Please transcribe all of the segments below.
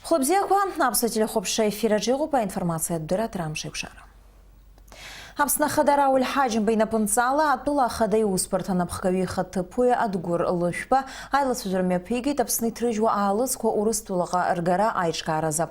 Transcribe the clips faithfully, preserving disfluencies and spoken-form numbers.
Хәлыбзиақәа, аԥсуа телехәаԥшра ефир аҿы иҟоуп аинформациатә дырраҭара Амш еиқәшара. Аԥсны Ахада Рауль Ҳаџьымба инапынҵала атәыла ахада иусбарҭа анапхгаҩы ихаҭыԥуаҩ Адгәыр Лышәба аилацәажәара мҩаԥигеит Аԥсны иҭрыжьуа аалыҵқәа Урыстәылаҟа ргара аиҿкааразы.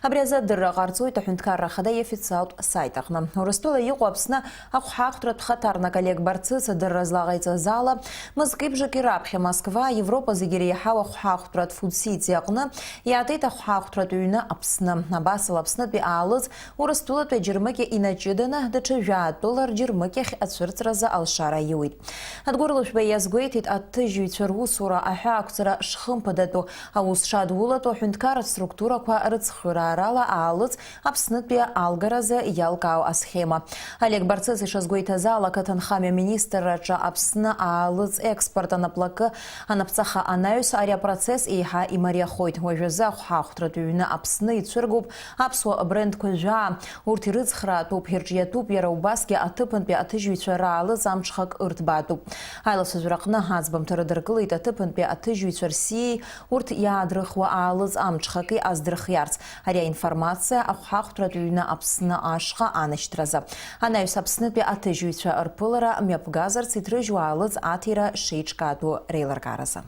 Абри азы адырра ҟарҵоит аҳәынҭқарра ахада иофициалтә сайт аҟны. Урыстәыла иҟоу Аԥсны ахәҳахәҭратә хаҭарнак Олег Барцыц адырра злаҟаиҵаз ала, мызки-бжаки раԥхьа Москва, Европа зегьы иреиҳау ахәҳахәҭратә фудсити аҟны иаатит ахәҳахәҭратә ҩны Аԥсны. Абасала Аԥснытәи аалыҵ Урыстәылатәи аџьармыкьа инаҷыданы, даҽа жәаа тәыла рџьармыкьахь ацәырҵразы алшара иуит. Адгәыр Лышәба иазгәеиҭеит аҭыжьҩцәа русура аҳәаақәҵара шхымԥадатәу, аус шадулатәу, аҳәынҭқарратә структурақәа рыцхыраарала аалыҵ Аԥснытәи алгаразы иалкаау асхема. Олег Барцыц ишазгәеиҭаз ала, ақыҭанхамҩа аминистрраҿы Аԥсны аалыҵ експорт анаплакы анаԥҵаха анаҩс ари апроцесс еиҳа имариахоит. Уажәазы ахәҳахәҭратә ҩны Аԥсны ицәыргоуп аԥсуа брендқәа жәаа. Урҭ ирыцхраатәуп, ирҿиатәуп, иара убасгьы аҭыԥантәи аҭыжьҩцәа раалыҵ амҽхак ырҭбаатәуп. Аилацәажәара аҟны аӡбамҭа рыдыркылеит аҭыԥантәи аҭыжьҩцәа рсиеи урҭ иаадрыхуа аалыҵ амҽхаки аздырхиарц. Ари аинформациа ахәҳахәҭратә ҩны Аԥсны ашҟа анашьҭразы. Анаҩс Аԥснытәи аҭыжьҩцәа рԥылара мҩаԥгазарц иҭрыжьуа аалыҵ аҭира шеиҿкаатәу реилыркааразы.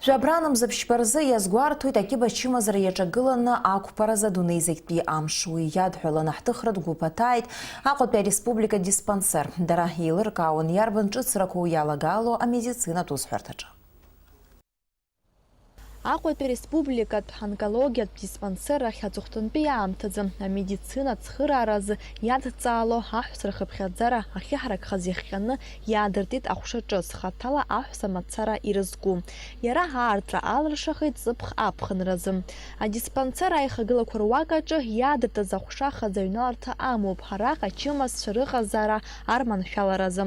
Жәабран мза ԥшьба рзы иазгәарҭоит акьыба чымазара иаҿагыланы ақәԥаразы адунеи зегьтәи амш. Уи иадҳәаланы ҳҭыхратә гәыԥ аҭааит Аҟәатәи ареспублика диспансер. Дара еилыркаауан иарбан ҿыцрақәоу иалагало амедицинатә усҳәарҭаҿы. Аҟәатәи республикатә онкологиатә диспансер ахь аҵыхәтәантәи аамҭазы амедицина ацхырааразы иадҵаало аҳәса рхыԥхьаӡара ахьыҳаракхаз иахҟьаны иаадыртит аҟәша ҿыц, хаҭала аҳәса мацара ирызку. Иара аартра алыршахеит ҵыԥх аԥхынразы. Адиспансер аихагылақәа руак аҿы иаадыртыз аҟәша хазы аҩналарҭа амоуп, араҟа ачымазцәа рыҟазаара арманшәаларазы.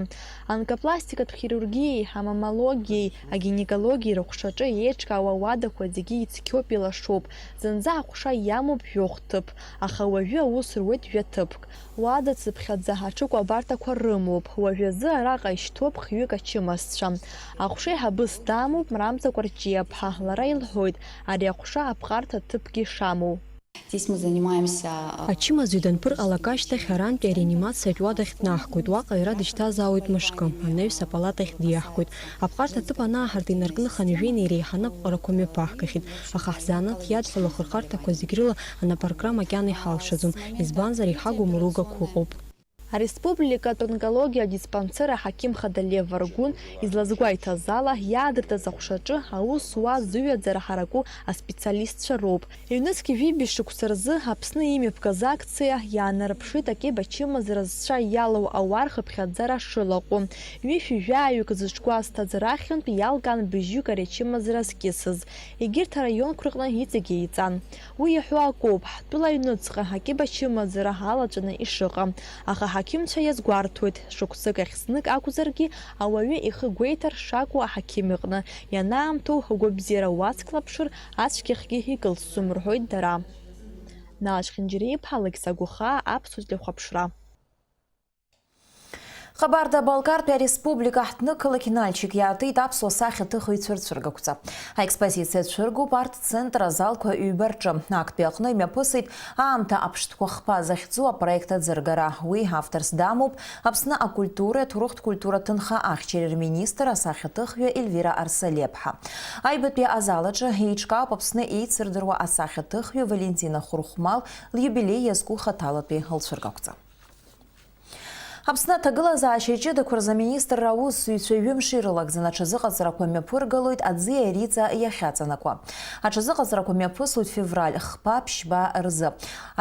Онкопластикатә хирургиеи, амаммологиеи, агинекологиеи рыҟәшаҿы еиҿкаауа ауадақәа зегьы ицқьоуп, илашоуп. Зынӡа аҟәша иамоуп жәохә ҭыԥ, аха уажәы аус руеит жәа ҭыԥк. Уада цыԥхьаӡа аҽыкәабарҭақәа рымоуп. Уажәазы араҟа ишьҭоуп хҩык ачымазцәа. Аҟәша еиҳабыс дамоуп Мрамза Кәарҷиаԥҳа, лара илҳәоит ари аҟәша аԥҟарҭа ҭыԥгьы шамоу. Здесь мы занимаемся, а, Ачымазаҩ данԥырҟалак ашьҭахь, арантәи ареанимациатә уадахь днаҳгоит, уаҟа иара дышьҭазаауеит мышкы, анаҩс апалатахь диаҳгоит. Аԥҟарҭа аҭыԥ анааҳарт, инаркны хынҩажәа иреиҳаны аԥҟарақәа мҩаԥаҳгахьеит, аха ҳзанааҭ иадҳәалоу ахырхарҭақәа зегь рыла анапаркра макьана иҳалшаӡом, избанзар, иҳагу мыругақәа ыҟоуп. Ареспубликатә онкологиа адиспансер аҳақьым хада Лев Варгәын излазгәеиҭаз ала, иаадыртыз аҟәшаҿы аус зуа зыҩаӡара ҳараку аспециалистцәа роуп. Ҩнызқь жәибжь шықәса рзы Аԥсны имҩаԥгаз акциа иаанарԥшит акьыба чымазара зцәа иалоу ауаа рхыԥхьаӡара шылаҟәу. Ҩышәи жәаҩык зыҽгәасҭаз рахьынтә иалкаан быжьҩык ари ачымазара зкьысыз. Егьырҭ араионқәа рҟны иҵегь еиҵан. Уи иаҳәо акоуп, ҳтәыла аҩныҵҟа акьыба чымазара алаҵәаны ишыҟам. Аха аҳақьымцәа иазгәарҭоит, шықәсык ахь знык акәзаргьы, ауаҩы ихы гәеиҭар шакәу аҳақьым иҟны ианаамҭоу агәабзиара уацклаԥшыр, ацәгьахьгьы икылсӡом, рҳәоит дара. Налач Хьынџьариа-иԥҳа, Алықьса Гәыхаа, Аԥсуа телехәаԥшра. Ҟабарда-Балкартәи ареспублика аҳҭнықалақь Нальчик иаатит аԥсуа сахьаҭыхыҩцәа рцәыргақәҵа. Аекспозициа цәыргоуп арт-центр азалқәа ҩба рҿы. Актәи аҟны имҩаԥысит аамҭа аԥштәқәа хԥа захьӡу апроект аӡыргара. Уи авторс дамоуп Аԥсны акультуреи аҭоурыхтә культура ҭынха ахьчареи рминистр асахьаҭыхҩы Ельвира Арсалиаԥҳа. Аҩбатәи азал аҿы еиҿкаауп Аԥсны еицырдыруа асахьаҭыхҩы Валентина Хәырхәмал лиубилеи иазку хаҭалатәи лцәыргақәҵа. Аԥсны аҭагылазаашьа ҷыдақәа рзы аминистрра аусзуҩцәа ҩымш ирылагӡаны аҽазыҟаҵарақәа мҩаԥыргалоит аӡиа риҵа иахьаҵанакуа. Аҽазыҟаҵарақәа мҩаԥыслоит февраль хԥа, ԥшьба рзы.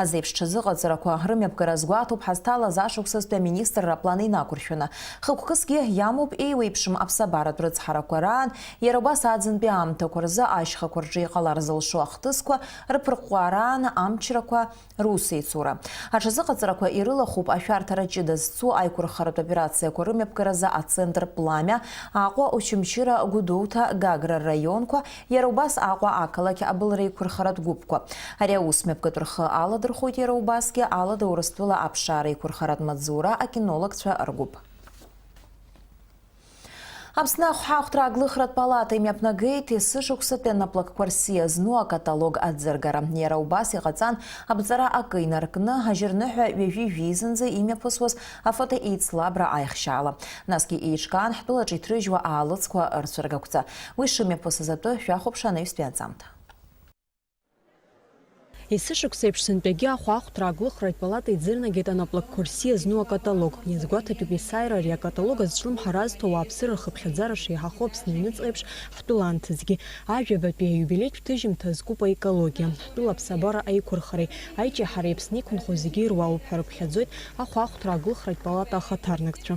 Азеиԥш ҽазыҟаҵарақәа рымҩаԥгара азгәаҭоуп ҳазҭалаз ашықәсазтәи аминистрра аплан инақәыршәаны. Хықәкысгьы иамоуп еиуеиԥшым аԥсабаратә рыцҳарақәа раан, иара убас аӡынтәи аамҭақәа рзы ашьхақәа рҿы иҟалар зылшо ахҭысқәа рыԥырҟәҟәараан амчрақәа русеицура. Аҽазыҟаҵарақәа ирылахәуп ашәарҭара ҷыда зцу аиқәырхаратә операциақәа рымҩаԥгаразы ацентр Пламиа, Аҟәа, Очамчыра, Гәдоуҭа, Гагра рраионқәа, иара убас Аҟәа ақалақь абылреиқәырхаратә гәыԥқәа. Ари аус мҩаԥгатә рхы аладырхәоит иара убасгьы Алада Урыстәыла аԥшаареиқәырхаратә маҵзура акинологцәа ргәыԥ. Аԥсны ахәҳахәҭра аглыхратә палата имҩаԥнагеит есышықәсатәи анаплакқәа рсиа зну акаталог аӡыргара. Иара убас иҟаҵан, аԥҵара акы инаркны, ажьырныҳәа ҩажәи жәизынӡа имҩаԥысуаз афотоеицлабра аихшьаала. Насгьы еиҿкаан ҳтәылаҿы иҭрыжьуа аалыҵқәа рцәыргақәҵа. Уи шымҩаԥысыз атәы шәахәаԥш анаҩстәи аҵамҭа. Есышықәса еиԥш сынтәагьы ахәаахәҭра аглыхратә палата иӡырнагеит анаплакқәа рсиа зну акаталог. Иазгәаҭатәуп есааира ари акаталог азҿлымҳара азҭо ауааԥсыра рхыԥхьаӡара шеиҳахо Аԥсны аҩныҵҟа еиԥш ҳтәыла анҭыҵгьы. Ажәабатәи аиубилеитә ҭыжьымҭа зкуп аекологиа. Ҳтәыла аԥсабара аиқәырхареи аиҿиаҳареи Аԥсны иқәынхо зегьы ируаауп ҳәа рыԥхьаӡоит ахәаахәҭра аглыхратә палата ахаҭарнакцәа.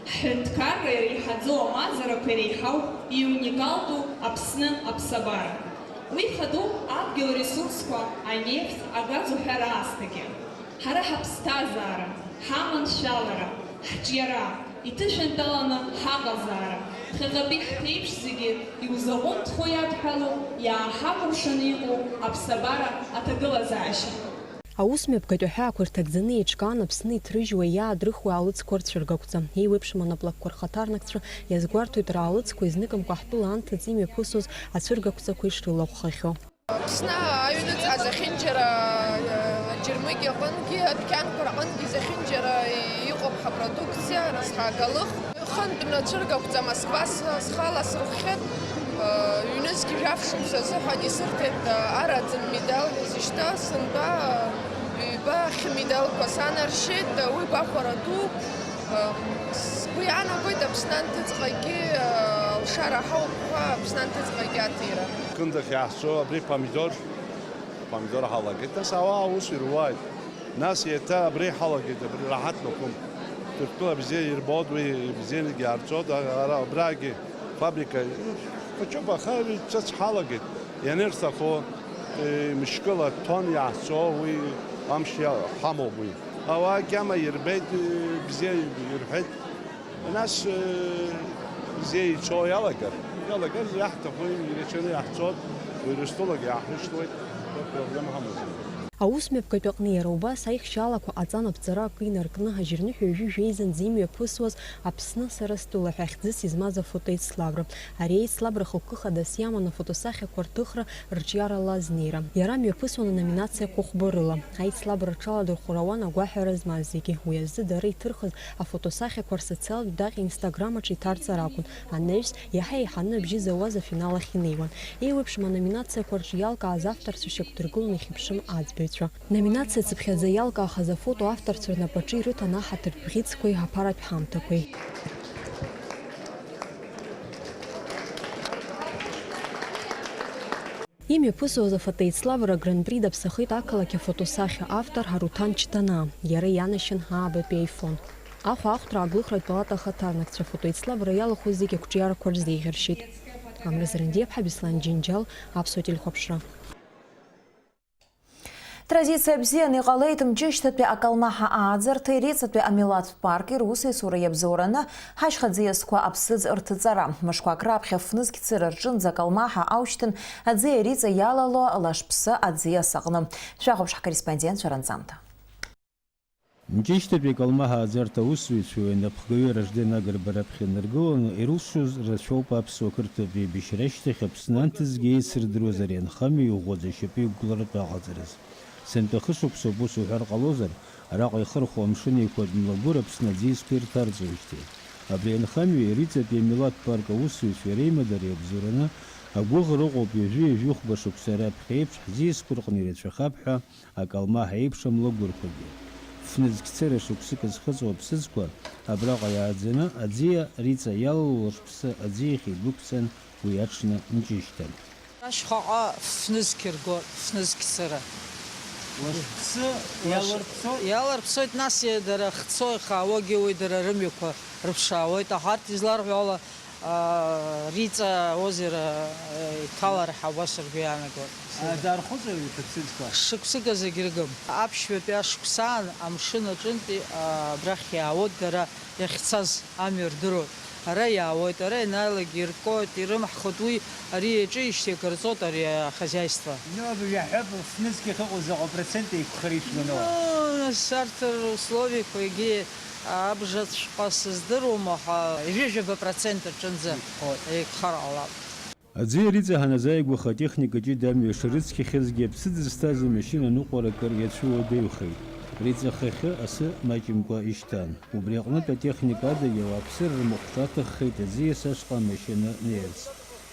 Ҳҳәынҭқарра иреиҳаӡоу амазарақәа иреиҳау иуникалтәу Аԥсны аԥсабара. Уи хадоуп адгьыл ресурсқәа, анефть, агаз уҳәа раасҭагьы. Ҳара ҳаԥсҭазаара, ҳаманшәалара, ҳҿиара, иҭышәынтәаланы ҳаҟазаара, ԥхьаҟатәи ҳԥеиԥш зегьы иузаҟәымҭхо иадҳәалоу, иааҳакәыршаны иҟоу аԥсабара аҭагылазаашьа. Аусмҩаԥгатә аҳәаақәа рҭагӡаны еиҿкаан Аԥсны иҭрыжьуа иаадрыхуа аалыҵқәа рцәыргақәҵа. Еиуеиԥшым анаплакқәа рхаҭарнакцәа иазгәарҭоит раалыҵқәа изныкымкәа ҳтәыла анҭыҵ имҩаԥысуаз ацәыргақәҵақәа ишрылахәхахьоу. Аԥсны аҩныҵҟа зехьынџьара, аџьармыкьа аҟынгьы, адәқьанқәа рҟынгьы зехьынџьара иҟоуп ҳапродукциа, нас ҳагалых. Хынтә нацәыргақәҵа Москва с-, схала срыхәхьеит. Ҩнызқь жәаф шықәса азыҳәан исырҭеит араӡын медал зышьҭа, сынтәа ҩба хьмедалқәа санаршьеит, уи гәахәара дууп. Сгәы иаанагоит Аԥсны анҭыҵҟагьы алшара ҳауп ҳәа, Аԥсны анҭыҵҟагьы аҭира. Кындахь иаҳцо абри помидор, помидор ҳалагеит, нас ауаа аус ируааит. Нас еиҭа абри ҳалагеит, абри раҳаҭ мақәым. Ҭырқәтәыла бзиа ирбоит, уи бзианагьы иаарҵоит, ара абрагьы фабрика хәыҷуп, аха ҿыц ҳалагеит. Ианырҭаху, е, мышкыла тонн иаҳцо, уи амш иа-, ҳамоуп уи. Ауаа гьама ирбеит, е, бзиа ирҳәеит. Нас, э, бзиа ицо иалагар, иалагар, иаҳҭаху ирацәаны иаҳцоит, Урыстәылагьы иаҳрышьҭуеит, проблема ҳамаӡам. Аусмҩаԥгатә аҟны иара убас аихшьаалақәа ҟаҵан аԥҵара акы инаркны, ажьырныҳәа ҩажәи жәеизанӡа имҩаԥысуаз Аԥсны сара стәыла ҳәа хьӡыс измаз афотоеицлабра. Ари аицлабра хықәкы хадас иаман афотосахьақәа рҭыхра, рҿиарала азнеира. Иара мҩаԥысуан аноминациақәа хәба рыла. Аицлабра рҽаладырхәыр ауан агәаҳәара змаз зегьы. Уи азы дара иҭырхыз афотосахьақәа рсоциалтә даҟьа Instagram аҿы иҭарҵар акәын. Анаҩс, иаҳа еиҳаны абжьы зауаз афинал ахь инеиуан. Еиуеиԥшым аноминациақәа рҿы иалкааз авторцәа шьақәдыргылон ихьыԥшым аӡбаҩцәа. Номинациа цыԥхьаӡа иалкаахаз афото авторцәа рнапаҿы ирыҭан аҳаҭыртә бӷьыцқәеи аԥаратә ҳамҭақәеи. Имҩаԥысуаз афотоеицлабра агран-при даԥсахеит ақалақь афотосахьа автор Ҳаруҭан Чҭанаа. Иара ианашьан аабатәи аифон. Ахәаахәҭра аглыхратә палата ахаҭарнакцәа афотоеицлабра иалахәыз зегьы ақәҿиарақәа рзеиӷьаршьеит. Амра Зрандиаԥҳа, Беслан Џьынџьал, Аԥсуа телехәаԥшра. Традициа бзианы иҟалеит Мҷышьҭатәи акалмаҳа ааӡарҭеи Риҵатәи амилаҭтә парки русеицуреи иабзоураны ҳашьха ӡиасқәа аԥсыӡ рҭыҵара. Мышқәак раԥхьа фнызқь цыра рҿынӡа акалмаҳа аушьҭын аӡиа Риҵа иалало Лашԥсы аӡиас аҟны. Шәахәаԥш ҳкорреспондентцәа ранҵамҭа. Мҷышьҭатәи акалмаҳа ааӡарҭа аусзуҩцәеи уи анапхгаҩы Ражден Агрба раԥхьа инаргыланы ирылшоз рацәоуп аԥсуа қырҭтәи еибашьра ашьҭахь Аԥсны анҭыҵгьы еицырдыруаз ари анхамҩа иӷәӷәаӡа ашьапы иқәгыларатәы аҟаҵараз. Сынтәа хышықәсоуп, ус уҳәар ҟалозар, араҟа ихырхуа Амшын Еиқәатә млагәыр Аԥсны аӡиасқәа ирҭарҵоижьҭеи. Абри анхамҩеи Риҵатәи амилаҭтә парк аусзуҩцәеи реимадареи иабзоураны агәыӷра ыҟоуп ҩажәи ҩажәихәба шықәса раԥхьа еиԥш ҳӡиасқәа рҟны ирацәахап ҳәа акалмаҳа еиԥш амлагәырқәагьы. Фнызқь цыра шықәсык зхыҵуа аԥсыӡқәа абраҟа иааӡаны, аӡиа Риҵа иалало Лашԥсы аӡиахь идәықәҵан уи аҽны Мҷышьҭа. Ашьхаҟа фнызқь ргоит, фнызқь цыра. Лашԥсы иалырԥсоит? Иалырԥсоит, нас дара хцо ихаауагьы уи дара рымҩақәа рыԥшаауеит, аха арҭ изларҳәо ала, аа, Риҵа озеро, аа, иҭалар ҳәа убас ргәы иаанагоит. Ааӡархәыцыр иҭыԥсыӡқәа? Шықәсык азы егьыргым. Аԥшьбатәи ашықәсаан амшын аҿынтәи, аа, абрахь иаауеит дара иахьцаз. Амҩа рдыруеит. Ара иаауеит, ара ианааилак иркуеит, ирымҳхуеит, уи ари иаҿижьҭеи акыр ҵуеит ари ахозиаиство. Ну, абыржә иаҳҳәап, фнызқь ахьыҟоу заҟа процент еиқәхар ишәманоу? Ну, нас арҭ рысловиақәа егьи Абжацәҟа сыздыруама ҳәа, ҩажәаба процент рҿынӡа икхар ҟалап. Аӡиа Риҵа ҳаназааигәаха атехника ҷыда амҩа шрыцқьахьазгьы, аԥсыӡ зҭаз амашьына ныҟәара акыр иацәыуадаҩхеит. Риҵа хахьы асы маҷымкәа ишьҭан. Убри аҟнытә атехника адагьы ауааԥсыра рмахәҿа аҭаххеит аӡиас ашҟа амашьына неирц.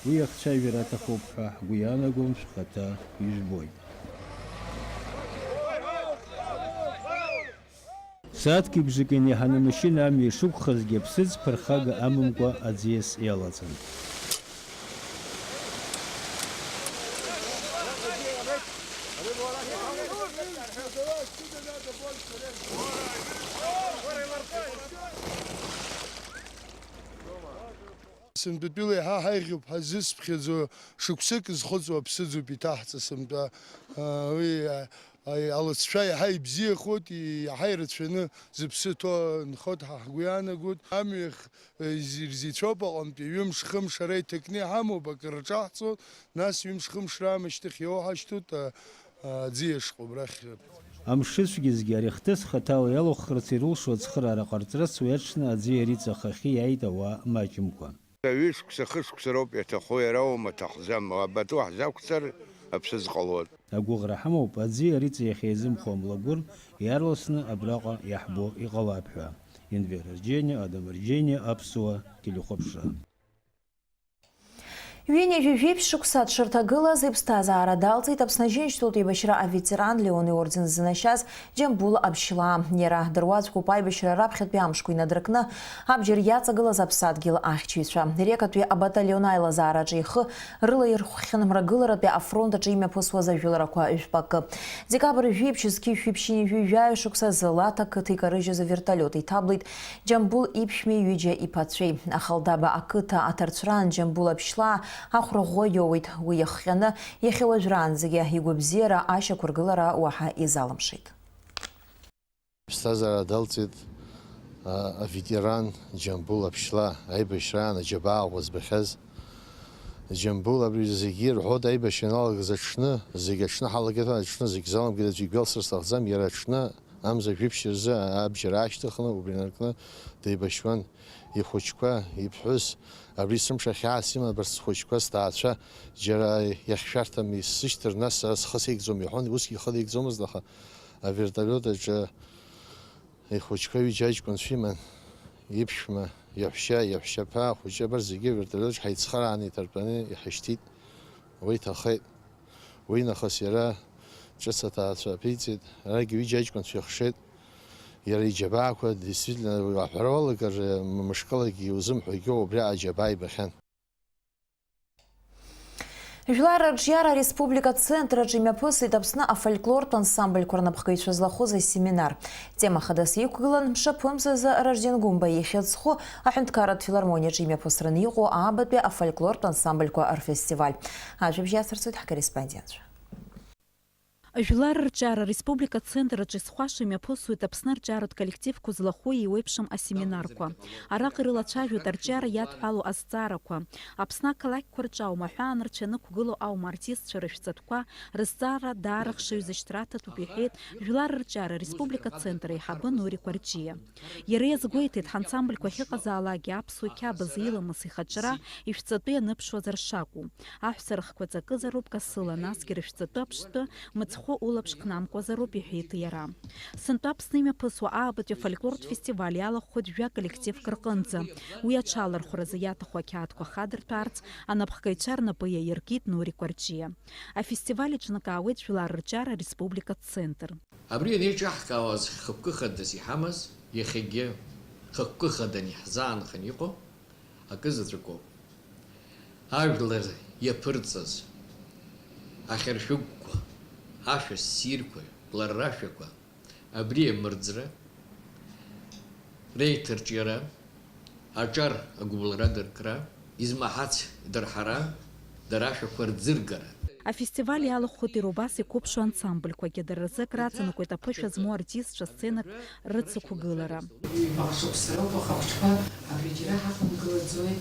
Уи ахцәажәара аҭахуп ҳәа ҳгәы иаанагом, шәхаҭа ижәбоит. Сааҭки бжаки инеиҳаны амашьына амҩа ишықәхазгьы, аԥсыӡ ԥырхага амамкәа аӡиас иалаҵан. Сынтәатәила еиҳа ҳаиӷьуп ҳәа зысԥхьаӡо, шықәсык зхыҵуа аԥсыӡуп иҭаҳҵаз сынтәа. Уи, а, алыҵшәа иаҳа ибзиахоит, иаҳа ирацәаны зыԥсы ҭоу нхоит ҳәа ҳгәы иаанагоит. Амҩа х-, ирзеицәоуп аҟынтәи, ҩымш-хымш ара иҭакны иҳамоуп, акыр рҿаҳҵоит, нас ҩымш-хымш раамышьҭахь иоуҳашьҭуеит, а, а, аӡиас шҟа убрахь. Амшыцәгьазгьы ари ахҭыс хаҭала иалахәхарц ирылшо ацхыраара ҟарҵарц уи аҽны аӡиа Риҵа ахахьы иааит ауаа маҷымкәа. Ҩышықәса, хышықәса роуп иаҭаху, иара аума аҭахӡам, абатәы ҳзақәҵар аԥсыӡ ҟалоит. Агәыӷра ҳамоуп, аӡиа Риҵа иахьеизымхо амлагәыр иаарласны абраҟа иаҳбо иҟалап ҳәа. Енвер Арџьениа, Адам Арџьениа, Аԥсуа телехәаԥшра. Ҩынҩажәи жәиԥшь шықәса дшырҭагылаз иԥсҭазаара далҵит Аԥсны Аџьынџьтәылатә еибашьра аветеран Леон иорден ззынашьаз Џьамбул Аԥшьлаа. Иара дыруаӡәкуп аибашьра раԥхьатәи амшқәа инадыркны абџьар иаҵагылаз аԥсадгьыл ахьчаҩцәа. Рекатәи абаталион аилазаараҿы ихы рылаирхәхьан Мрагыларатәи афронт аҿы имҩаԥысуаз ажәыларақәа жәпакы. Декабр жәиԥшь зқьи шәиԥшьыни жәаҩа шықәса азы Лаҭа қыҭа икарыжьыз аверталиот иҭаблит Џьамбул иԥшәмеи ҩыџьа иԥацәеи. Ахалдаба ақыҭа аҭарцәраан Џьамбул Аԥшьлаа ахәра ӷәӷәа иоуеит. Уи иахҟьаны иахьа уажәраанӡагьы игәабзиара ашьақәыргылара уаҳа изалымшеит. Ԥсҭазаара далҵит, а, аветеран Џьамбул Аԥшьлаа, аибашьраан аџьабаа ӷәӷәа збахьаз. Џьамбул абри зегьы ирҳәоит, аибашьра ианалагаз аҽны, зегь аҽны ҳалагеит, аҽны зегь залымгеит, аӡәы игәалсыр сҭахӡам, иара аҽны амза жәиԥшь рзы абџьар аашьҭыхны, убри инаркны деибашьуан. Ихәыҷқәа, иԥҳәыс, абри сымш ахьаас имабарц схәыҷқәа, сҭаацәа, џьара иахьшәарҭам исышьҭыр, нас сара схы сеигӡом иҳәон, усгьы ихы деигӡомызт, аха аверталиот аҿы ихәыҷқәа ҩыџьа аҷкәынцәа иман, иԥшәма, иаҳәшьа, иаҳәшьаԥа, ахәыҷы, абарҭ зегьы аверталиот аҿы ҳаицхырааны иҭартәаны иҳашьҭит, уа иҭахеит. Уи нахыс иара ҿыц аҭаацәа аԥиҵеит, арагьы ҩыџьа аҷкәынцәа ихшеит. Иара иџьабаақәа, действительно, аҳәара уалагар, мышкылагьы иузымҳәогьы убри аџьабаа ибахьан. Жәлар рырҿиара ареспублика ацентр аҿы имҩаԥысит Аԥсны афольклортә ансамбльқәа рнапхгаҩцәа злахәыз асеминар. Тема хадас иқәгылан мшаԥымзазы Ражден Гәымба ихьӡ зху аҳәынҭқарратә филармониаҿы имҩаԥысраны иҟоу аабатәи афольклортә ансамбльқәа рфестиваль. Ажәабжь иацырҵоит ҳкорреспондентцәа. Жәлар рырҿиара ареспублика ацентр аҿы исхәаша имҩаԥысуеит Аԥсны арҿиаратә коллективқәа злахәу еиуеиԥшым асеминарқәа. Араҟа ирылацәажәоит арҿиара иадҳәалоу азҵаарақәа, Аԥсны ақалақьқәа рҿы аума аҳәаанырцә ианықәгылоу аума артистцәа рышәҵатәқәа, рызҵаара даара хшыҩзышьҭра аҭатәуп, иҳәеит Жәлар рырҿиара ареспублика ацентр аиҳабы Нури Кәарҷиа. Иара иазгәеиҭеит, ҳансамбльқәа ахьыҟазаалакгьы аԥсуа қьабз, иламыс, ихаҿра, ишәҵатәы ианыԥшуазар шакәу. Аҳәса рыхқәа ҵакызароуп касыла, насгьы рышәҵатәы аԥштәы мыцхәы улаԥш хнамкәазароуп, иҳәеит иара. Сынтәа Аԥсны имҩаԥысуа аабатәи афольклортә фестиваль иалахәхоит жәа-коллективк рҟынӡа. Уи аҽалархәразы иаҭаху ақьаадқәа хадырҭәаарц анапхгаҩцәа рнапы иаиркит Нури Кәарҷиа. Афестиваль аҿнакаауеит Жәлар рырҿиара ареспубликатә центр. Абри анеиҿаҳкаауаз хықәкы хадас иҳамаз, иахьагьы хықәкы хаданы иаҳзаанхан иҟоу акы заҵәыкоуп. Ажәлар иаԥырҵаз ахьыршәыгәқәа, ашәа ссирқәа, жәлар рашәақәа, абри амырӡра, реиҭарҿиара, аҿар агәыбылра дыркра, измаҳац дырҳара, дара ашәақәа рӡыргара. Афестиваль иалахәхоит Иробас иқәыԥшу ансамбльқәагьы, дара рзы акраҵанакуеит аԥышәа змоу артистцәа сценак рыцықәгылара. Баҟа шықәса роуп, аха ахәыҷқәа абри џьара ҳақәымгылаӡои,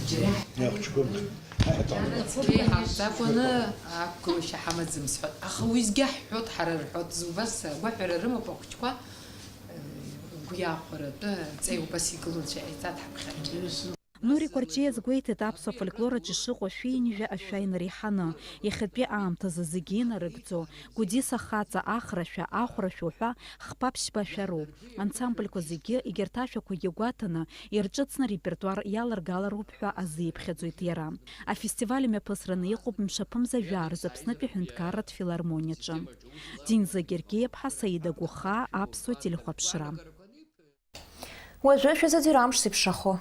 џьара иаҳ-, иаҳцәгәымҭ-, ҳаҳҭон. Ҳаҵакәаны ақәгылашьа ҳамаӡам сҳәоит, аха уеизгьы ҳҳәоит, ҳара рҳәоит, зубас агәаҳәара рымоуп ахәыҷқәа. Уи аахәаратәы ҵеи убас игылоу аӡәы еиҵаҭаԥхьаргьы. Нури Кәарҷиа иазгәеиҭеит аԥсуа фольклор аҿы ишыҟоу ашәи ҩынҩажәа ашәа инареиҳаны. Иахьатәи аамҭазы зегьы инарыгӡо, Гәдиса хаҵа, Ахрашәа, Ахәрашәа уҳәа хԥа-ԥшьба ашәа роуп. Ансамбльқәа зегьы, егьырҭ ашәақәагьы гәаҭаны, ирҿыцны арепертуар иаларгалароуп ҳәа азиԥхьаӡоит иара. Афестиваль мҩаԥысраны иҟоуп мшаԥымза жәаа рзы Аԥснытәи аҳәынҭқарратә филармониаҿы. Динза Гергиаԥҳа, Саида Гәыхаа, Аԥсуа телехәаԥшра. Уажәы шәазыӡырҩ амш зеиԥшрахо.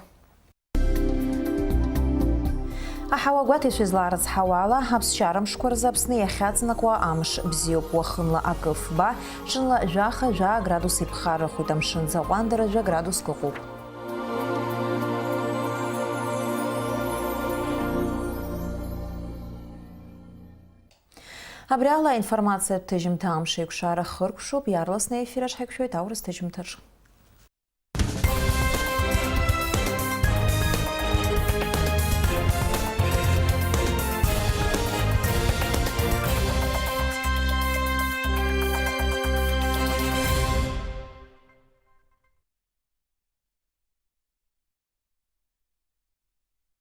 Аҳауа гәаҭеишәа излаарыцҳауа ала, аԥсшьара мшқәа рзы Аԥсны иахьаҵнакуа амш бзиоуп, уахынла акы фба, ҽынла жәаха-жәаа градус иԥхаррахоит, амшын аӡы аҟәандара жәа градуск ыҟоуп. Абри ала аинформациатә ҭыжьымҭа амш еиқәшара хыркәшоуп, иаарласны аефир аҿы ҳаиқәшәоит аурыс ҭыжьымҭаҿ.